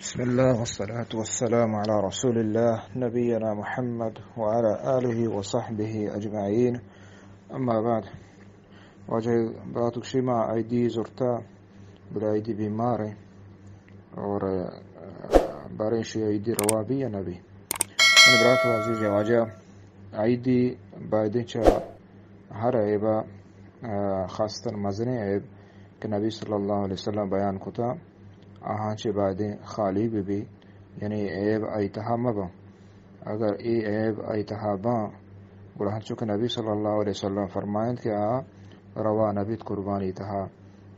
بسم الله والصلاة والسلام على رسول الله نبينا محمد وعلى آله وصحبه أجمعين. أما بعد، واجہ براتک شیما عیدی زرتا، بلے عیدی بیمار ہیں اور، آ، باریں شی عیدی روا بھی یا نہ بھی؟ من برات عزیز واجہ عیدی بایدیں چہ ہر عیبا، آ، خاصتاً مزنیں عیب کہ نبی صلی اللہ علیہ وسلم بیان کتا، آہاں چہ بایدیں خالی بہ بی، یعنی عیب آئی تہا مباں۔ اگر اے عیب آئی تہا باں، گڑا ہنچو کہ نبی صلی اللہ علیہ وسلم فرمائنت کہ آ روا نبیت قربانی تہا۔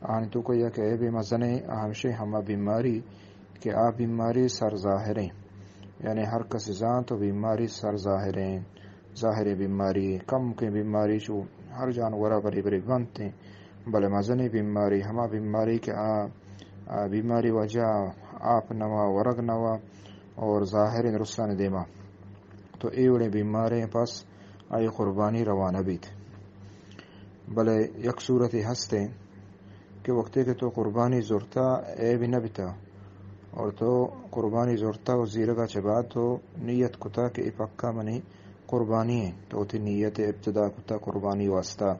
آہانی توکا یک عیب مزنیں، آ ہمشی ہما بیماری کہ آ بیماری سر ظاہریں، یعنی ہر کسی زانت و بیماری سر ظاہریں، ظاہریں بیماری، کمکیں بیماری چو ہر جانورا بری بری بنتیں، بلے مزنیں بیماری، ہما بیماری کہ آ، آ بیماری وجہ آپ نوا، ورگ نوا اور ظاہریں درستانی دیما، تو اے وڑیں بیماریں پس آئی قربانی روا نہ بیت۔ بلے یک صورتے ہستیں کہ وقتے کہ تو قربانی زرتا، عیب نہ بیتا، اور تو قربانی زرتا و زیرگا چہ بعد تو نیت کتا کہ اے پکا منی قربانی ہیں، تو وتی نیت ابتدا کتا قربانی واسطہ،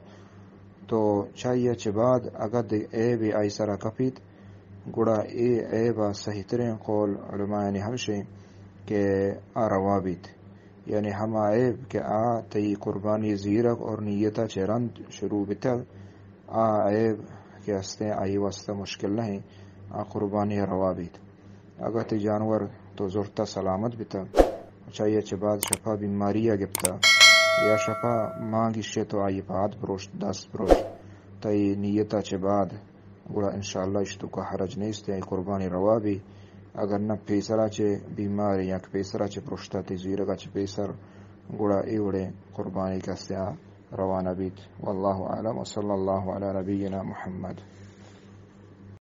تو چاہیے چہ بعد اگر دگہ عیب آئی سرا کپیت، گڑا اے عیب ء صحیح تریں قول علماءانی ہمشیں کہ آ روا بیت۔ یعنی ہما عیب کہ آ تئی قربانی زیرگ اور نیتا چہ رند شروع بیتگ، آ عیب کہ ہستیں آئی واسطہ مشکل نہیں، آ قربانی روا بیت۔ اگاں تئی جانور تو زرتا سلامت بیتا، چاہیے چہ بعد شپا بیماری ء گپتا یا شپا مانگی شے تو آئی پاد پروشت، دست پروشت، تئی نیتا چہ بعد، گڑا انشاءاللہ اشتو کا حرج نیست، آئی قربانی روا بی۔ اگر نہ پیسرا چہ بیماری یا کہ پیسرا چہ پروشتا تئی زیرگا چہ پیسر، گڑا اے وڑیں قربانی کسیا روا نہ بیت۔ واللہ اعلم، وصلی اللہ علی نبینا محمد۔